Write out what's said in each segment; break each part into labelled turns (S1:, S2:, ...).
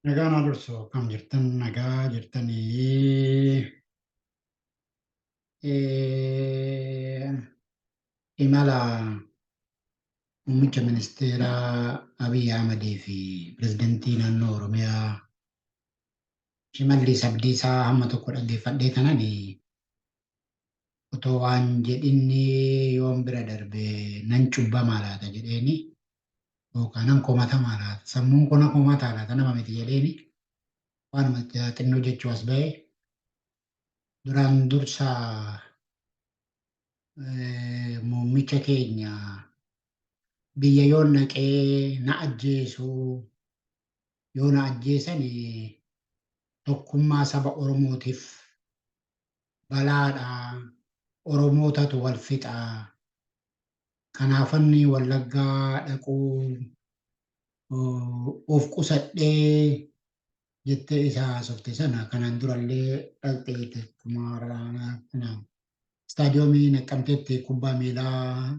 S1: Nagaa naa dursu, akkam jirtan? Nagaa jirtanii? Imala muummicha ministeeraa Abiy Ahmedii fi pirezidantii naannoo Oromiyaa Shimallis Abdiisaa hamma tokko dhaggeeffadhee kanan otoo waan jedhinni yoon bira darbe nan cubbamaa laata jedheeni, yookaan nan komatamaa laata, sammuun koo na komataa laata, nama miti jedheeni waanuma xinnoo jechuu as ba'e. Duraan dursa muummicha keenya biyya yoon dhaqee na ajjeesu, yoo na ajjeesan tokkummaa saba Oromootiif balaadha, Oromootatu wal fixa, kanaafanni Wallaggaa dhaquu of qusadhee jettee isa haasofte sana, kanaan durallee dhaqxee akkuma istaadiyoomii Naqqamteetti kubbaa miilaa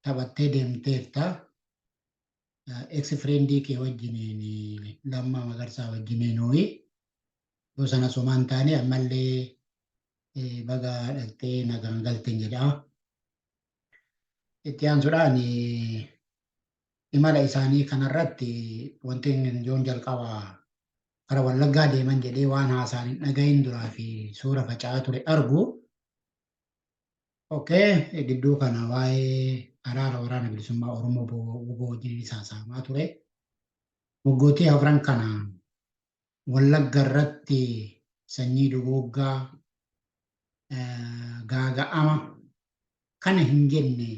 S1: taphattee deemteerta. Ex friendii kee wajjiniin, Lammaa Magarsaa wajjiniin ho'i. Yoo sana somaan taane ammallee baga dhaqxee nagaan galten jedha. Itti aansuudhaan imala isaanii kanarratti wanti yoon jalqaba kara Wallaggaa deeman jedhee waan haasaan hin dhagahin duraa fi suura faca'aa ture argu. Okay, gidduu kana waa'ee araara Waraana Bilisummaa Oromoo WBO wajjin haasa'amaa ture. Waggootii afran kana Wallagga irratti sanyii duguuggaa, gaaga'ama kana hin jenne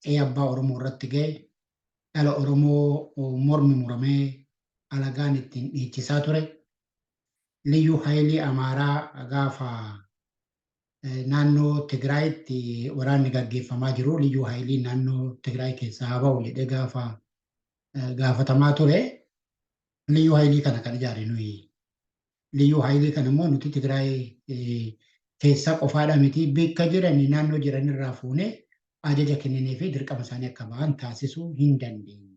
S1: qe'ee abbaa Oromoo irratti ga'e, dhala Oromoo mormi muramee alagaan ittiin dhiichisaa ture. Liyyuu Haayilii Amaaraa gaafa naannoo Tigraayitti waraanni gaggeeffamaa jiru Liyyuu Haayiliin naannoo Tigraay keessaa haa ba'u jedhee gaafa gaafatamaa ture. Liyyuu Haayilii kana kan ijaare nuyi. Liyyuu Haayilii kana immoo nuti Tigraay keessaa qofaadha miti, bakka jiran naannoo jiran irraa fuunee ajaja kenninee fi dirqama isaanii akka ba'an taasisuu hin dandeenye.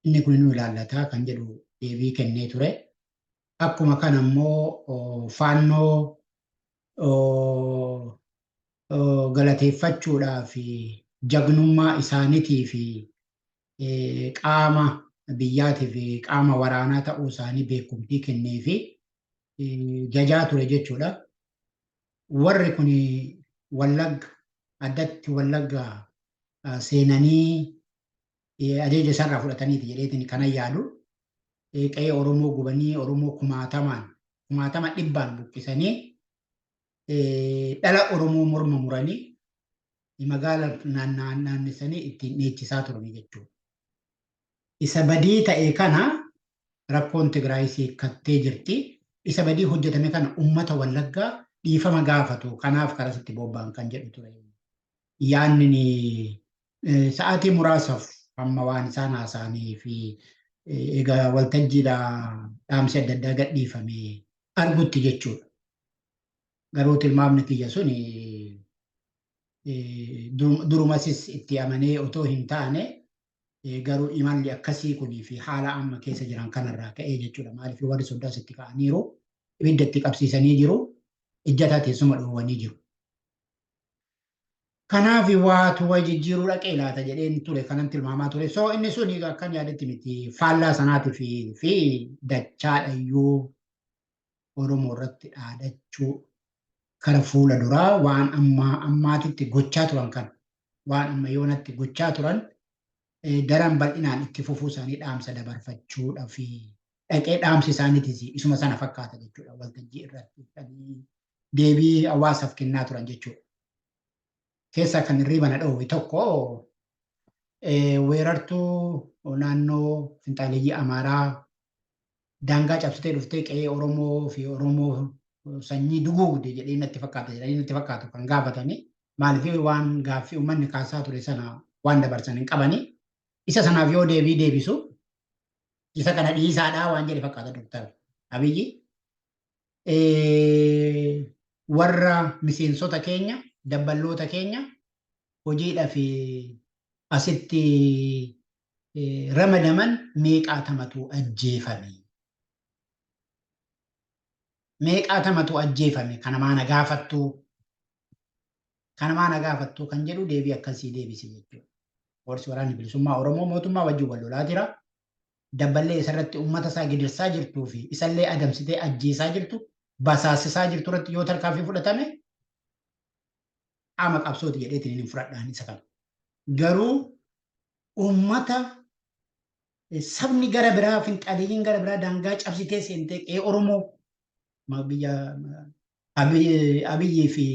S1: Inni kun nu ilaallataa kan jedhu deebii kennee ture. Akkuma kana immoo Faannoo galateeffachuudhaa fi jagnummaa isaaniitii fi qaama biyyaatii fi qaama waraanaa ta'uu isaanii beekumtii kennee fi jajaa ture jechuudha. Warri kun Wallagga, addatti Wallagga seenanii ajaja isaarraa fudhataniiti jedheetiin kanan yaadu. Qe'ee Oromoo gubanii, Oromoo kumaatamaan, kumaatama dhibbaan buqqisanii, dhala Oromoo morma muranii magaala naannessanii ittiin dhiichisaa turanii jechuudha. Isa badii ta'e kana rakkoon Tigraay hiikkattee jirti. Isa badii hojjetame kana uummata Wallaggaa dhiifama gaafatu. Kanaaf karasitti bobba'an kan jedhu ture. Yaanni sa'aatii muraasaaf amma waan isaan haasa'anii fi egaa waltajjiidha dhaamsi adda addaa gadhiifame argutti jechuudha. Garuu tilmaamni kiyya suni durumasis itti amanee otoo hin taane, garuu imalli akkasii kunii fi haala amma keessa jiran kanarraa ka'ee jechuudha. Maaliif, warri soddaas itti ka'aniiru, ibidda itti qabsiisanii jiru, ijjataa teessuma dhoowwanii jiru. Kanaaf waatu wa jijjiiruu dhaqee laata jedheen ture kanan tilmaamaa ture. So inni sun akkan yaadetti miti, faallaa sanaatii fi dachaadha iyyuu Oromoo irratti dhaadachuu kara fuula duraa waan ammaa ammaatitti gochaa turan kana, waan amma yoonatti gochaa turan daran bal'inaan itti fufuu isaanii dhaamsa dabarfachuudha fi dhaqee dhaamsi isaaniitis isuma sana fakkaata jechuudha, waltajjii irratti kan deebii hawaasaaf kennaa turan jechuudha. Keessaa kan hirriiba na dhoowwe tokko weerartuu naannoo finxaaleeyyii Amaaraa daangaa cabsitee dhuftee qe'ee Oromoo fi Oromoo sanyii duguugde jedhee natti fakkaata jedhanii natti fakkaatu kan gaafatanii. Maaliif, waan gaaffii uummanni kaasaa ture sana waan dabarsan hin qabani. Isa sanaaf yoo deebii deebisu isa kana dhiisaadhaa waan jedhe fakkaata Dooktar Abiyyi. Warra miseensota keenya, dabballoota keenya hojiidhaa fi asitti ramadaman meeqaatamatu ajjeefame. Meeqaatamatu ajjeefame kana maana gaafattuu? Kana maana gaafattuu kan jedhu deebii akkasii deebise jechuudha. Forsi waraanni bilisummaa Oromoo mootummaa wajjin wal lolaa jira. Dabballee isarratti uummata isaa gidirsaa jirtuu fi isallee adamsitee ajjeesaa jirtu basaasisaa jirtu irratti yoo tarkaanfii fudhatame qaama qabsooti jedheetiin hin fudhadhaan isa kana. Garuu uummata sabni gara biraa finxaaleyyiin gara biraa daangaa cabsitee seentee qe'ee Oromoo biyya Abiyyii fi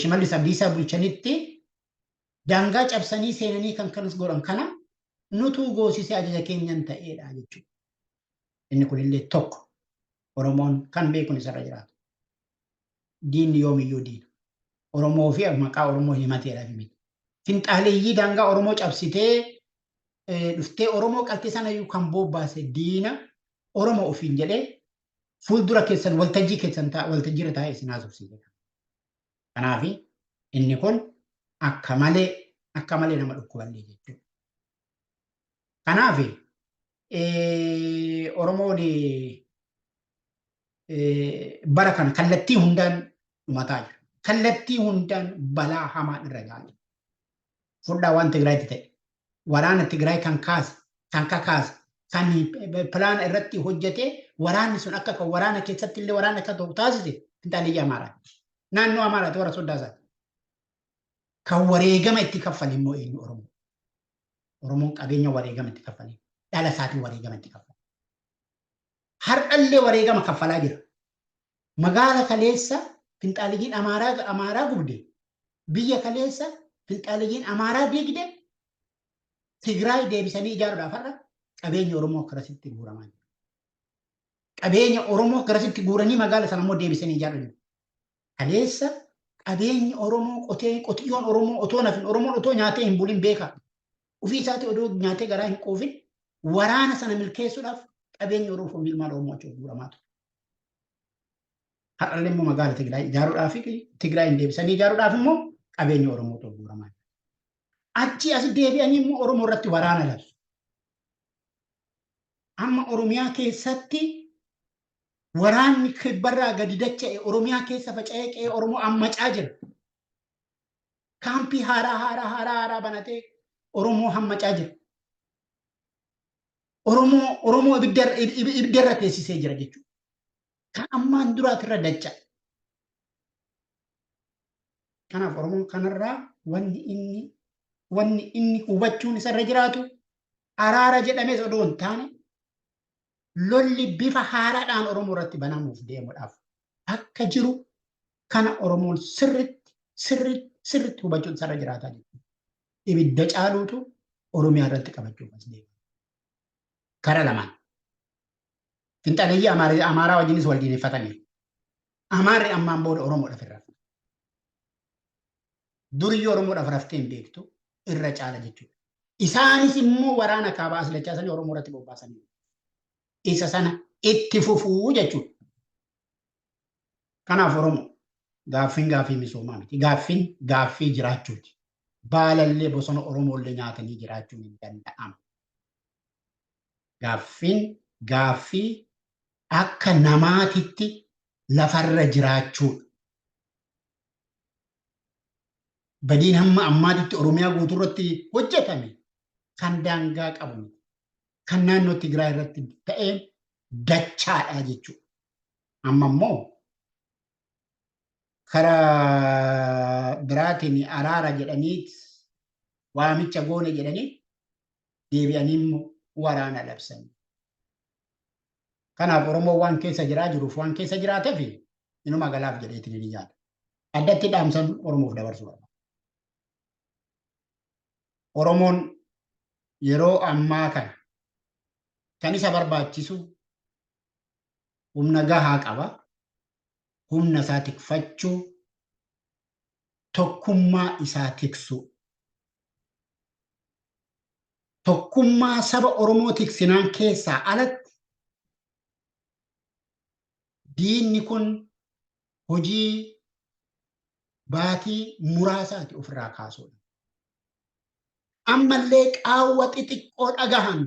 S1: Shimallis Abdiisaa bulchanitti daangaa cabsanii seenanii kan kanas godhan kana nutuu goosisee ajaja keenyan ta'eedha jechuudha. Inni kunillee tokko Oromoon kan beekuun isarra jiraatu. Diinni yoomiyyuu diina. Oromoo fi maqaa Oromoo himateedhaaf miti. Finxaaleeyyii daangaa Oromoo cabsitee dhuftee Oromoo qaltee sanayyuu kan bobbaase diina Oromoo ofiin jedhee fuuldura keessan waltajjii keessan waltajjiirra taa'ee isin haasofsiise. Kanaaf inni kun akka malee nama dhukkuballee jechuudha. Kanaaf Oromoon bara kana kallattii hundaan dhumataa jira. Kallattii hundaan balaa hamaan irra gahaa jira. Fudhaa waan Tigraayitti ta'e. Waraana Tigraay kan kaase, kan kakaase, kan pilaana irratti hojjetee waraanni sun akka kan waraana keessatti illee waraana akka ta'u taasise finxaaliyyi Amaaraati. Naannoo Amaaraati warra soddaa isaati. Kan wareegama itti kaffale immoo eenyu? Oromoo. Oromoon qabeenya wareegama itti kaffale. Dhala isaatiin wareegama itti kaffale. Har'allee wareegama kaffalaa jira. Magaala kaleessa finxaaliyyiin Amaaraa gubde, biyya kaleessa finxaaliyyiin Amaaraa diigde Tigraay deebisanii ijaaruudhaaf har'a qabeenya Oromoo akkasitti guuramaa jira. Qabeenya Oromoo akkasitti guuranii magaala sana immoo deebisanii ijaaraa jiru. Kaleessa qabeenyi Oromoo qotee qotiyyoon Oromoo otoo nafin Oromoon otoo nyaatee hin bulin beeka. Ofii isaatii odoo nyaatee garaa hin quufin waraana sana milkeessuudhaaf qabeenyi Oromoo fi ilmaan Oromoo achi guuramaa ture. Har'allee immoo magaala Tigraay ijaaruudhaaf Tigraay hin deebisanii ijaaruudhaaf immoo qabeenya Oromootu guuramaa jira. Achi as deebi'anii immoo Oromoo irratti waraana labsu. Amma Oromiyaa keessatti waraanni kibbarraa gadi dacha'e Oromiyaa keessa faca'ee qe'ee Oromoo hammacaa jira. Kaampii haaraa haaraa haaraa haaraa banatee Oromoo hammacaa jira. Oromoo ibiddarra teessisee jira jechuudha. Kan ammaan duraatirra dacha'a. Kanaaf Oromoon kanarraa wanni inni hubachuun isarra jiraatu araara jedhamees odoo hin taane lolli bifa haaraadhaan Oromoo irratti banamuuf deemuudhaaf akka jiru kana Oromoon sirritti sirritti sirritti hubachuun isarra jiraataa jechuudha. Ibidda caaluutu Oromiyaa irratti qabachuuf as deema. Kara lamaan. Finxaleeyyii Amaaraa wajjinis wal diineffataniiru. Amaarri ammaan booda Oromoodhaaf irra. Duriyyuu Oromoodhaaf raftee hin beektu, irra caala jechuudha. Isaanis immoo waraana kaabaa as dachaasanii Oromoo irratti bobbaasanii. Isa sana itti fufuu jechuudha. Kanaaf Oromoo gaaffiin gaaffii misoomaa miti. Gaaffiin gaaffii jiraachuuti. Baalallee bosona Oromoollee nyaatanii jiraachuun hin danda'amu. Gaaffiin gaaffii akka namaatitti lafarra jiraachuudha. Badiin hamma ammaatitti Oromiyaa guutuu irratti hojjetame kan daangaa qabu miti. Kan naannoo Tigraay irratti ta'ee dachaadha jechuudha. Amma immoo karaa biraatiin araara jedhanii waamicha goone jedhanii deebi'anii immoo waraana labsanii. Kanaaf Oromoon waan keessa jiraa jiruuf waan keessa jiraateef inuma galaaf jedheetiin ni yaada. Addatti dhaamsan Oromoof dabarsuu barbaada. Oromoon yeroo ammaa kana kan isa barbaachisu humna gahaa qaba. Humna isaa tikfachuu, tokkummaa isaa tiksuu. Tokkummaa saba Oromoo tiksinaan keessaa alatti diinni kun hojii baatii muraasaati ofirraa kaasuudha. Ammallee qaawwa xixiqqoo dhagahan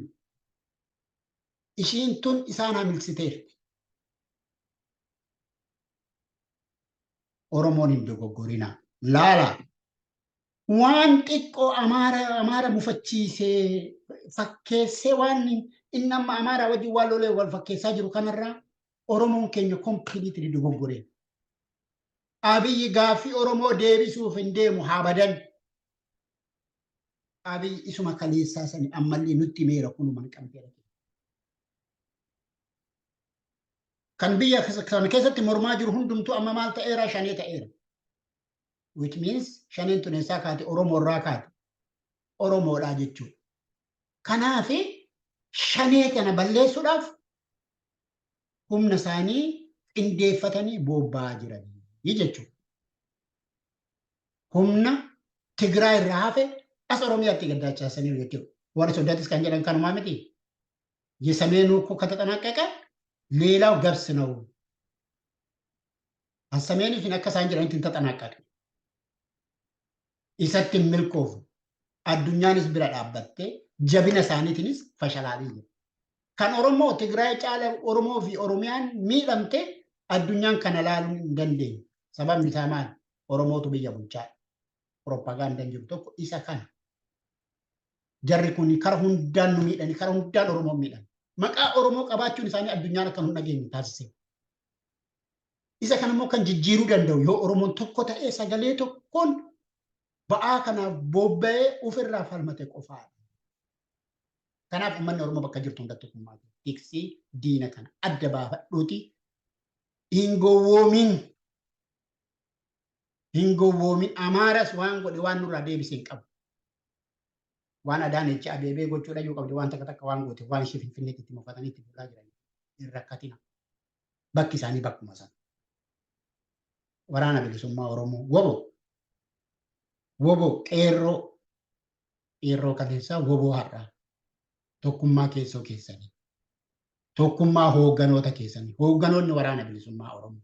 S1: ishiin tun isaan hamilsiteerti. Oromoon hin dogoggorina. Laala. Waan xiqqoo Amaara mufachiisee fakkeessee, waan inni amma Amaaraa wajjin waan lolee wal fakkeessaa jiru kanarraa Oromoon keenya completely dogoggoree. Abiyyi gaaffii Oromoo deebisuuf hin deemu haa badan. Abiyyi isuma kaleessaa sani ammallee nutti himeera, kunumaan qabdeera. Kan biyya kana keessatti mormaa jiru hundumtuu amma maal ta'eera? Shanee ta'eera. Which means shaneen tun eessaa kaate? Oromoo irraa kaate. Oromoodhaa jechuudha. Kanaaf shanee kana balleessuudhaaf humna isaanii qindeeffatanii bobba'aa jiranii jechuudha. Humna Tigraay irraa hafe as Oromiyaatti gaddachaasaniiru jechuudha. Warri Soddaattis kan jedhan kanumaa miti. የሰሜኑ እኮ ከተጠናቀቀ ሌላው ገብስ ነው። ሰሜኑ sun akka isaan jedhanitti hin ተጠናቀቀ. Isatti hin milkoofne. Addunyaanis bira dhaabbattee jabina isaaniitiinis fashalaanii jiru. Kan Oromoo Tigraay caala Oromoo fi Oromiyaan miidhamte, addunyaan kana laaluu hin dandeenye. Sababni isaa maali? Oromootu biyya bulchaa. Propagaandaan jiru tokko isa kana. Jarri kun kara hundaan nu miidhani, kara hundaan Oromoo miidhan. Maqaa Oromoo qabaachuun isaanii addunyaan akka nu dhageenye taasise. Isa kana immoo kan jijjiiruu danda'u yoo Oromoon tokko ta'ee sagalee tokkoon ba'aa kanaaf bobba'ee ofirraa falmate qofaadha. Kanaaf uummanni Oromoo bakka jirtu hundatti tokkummaa tiksii, diina kana adda baafadhuuti hin gowwoomin. Hin gowwoomin. Amaaras waan godhe waan nurraa deebisee hin qabu. Waan Adaanechi Abeebee gochuudha yoo qabde, waan takka takka waan goote, waan ishee Finfinneetti itti mufatanii itti bulaa jiran hin rakkatina. Bakki isaanii bakkuma sana. Waraana Bilisummaa Oromoo, WBO, WBO, qeerroo, qeerroo kaleessaa, WBO har'aa, tokkummaa keessoo keessanii, tokkummaa hoogganoota keessanii, hoogganoonni Waraana Bilisummaa Oromoo,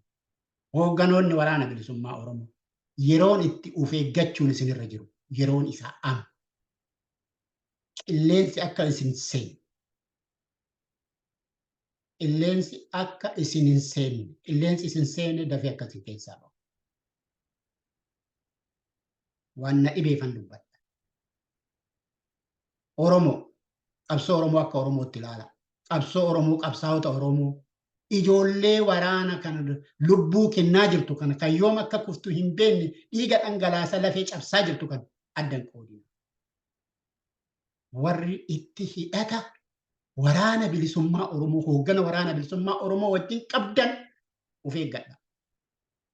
S1: hoogganoonni Waraana Bilisummaa Oromoo, yeroon itti of eeggachuun isinirra jiru yeroon isaa amma. Qilleensi akka isin seenne, qilleensi akka isin hin seenne, qilleensi isin seene dafee akka isin keessaa bahu. Waan na dhibeefan dubbadha. Oromoo, qabsoo Oromoo akka Oromootti ilaala. Qabsoo Oromoo, qabsaa'ota Oromoo, ijoollee waraana kana lubbuu kennaa jirtu kana, kan yoom akka kuftu hin beekne, dhiiga dhangalaasa lafee cabsaa jirtu kana addan qoodina. Warri itti hidhata Waraana Bilisummaa Oromoo, hooggana Waraana Bilisummaa Oromoo wajjin qabdan, of eeggadha.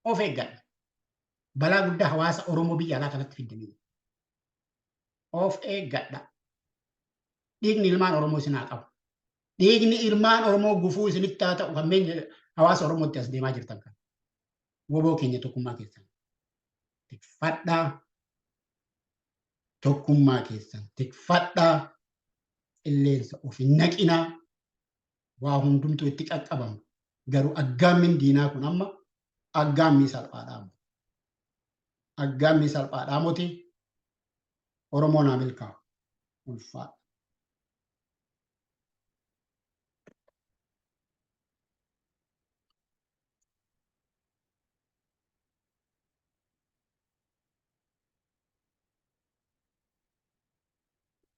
S1: Of eeggadha. Balaa guddaa hawaasa Oromoo biyya alaa kanatti fiddanii. Of eeggadha. Dhiigni ilmaan Oromoo isin haa qabu. Dhiigni ilmaan Oromoo gufuu isinitti haa ta'u, kanneen hawaasa Oromootti as deemaa jirtan kan. WBO keenya, tokkummaa keessan tikfadhaa. Tokkummaa keessan tikfadhaa. Qilleensa of hin naqinaa. Waa hundumtuu itti qaqqabamu. Garuu aggaammiin diinaa kun amma aggaammii salphaadhaa miti. Aggaammii salphaadhaa miti. Oromoon haa milkaa'u. Ulfaadha.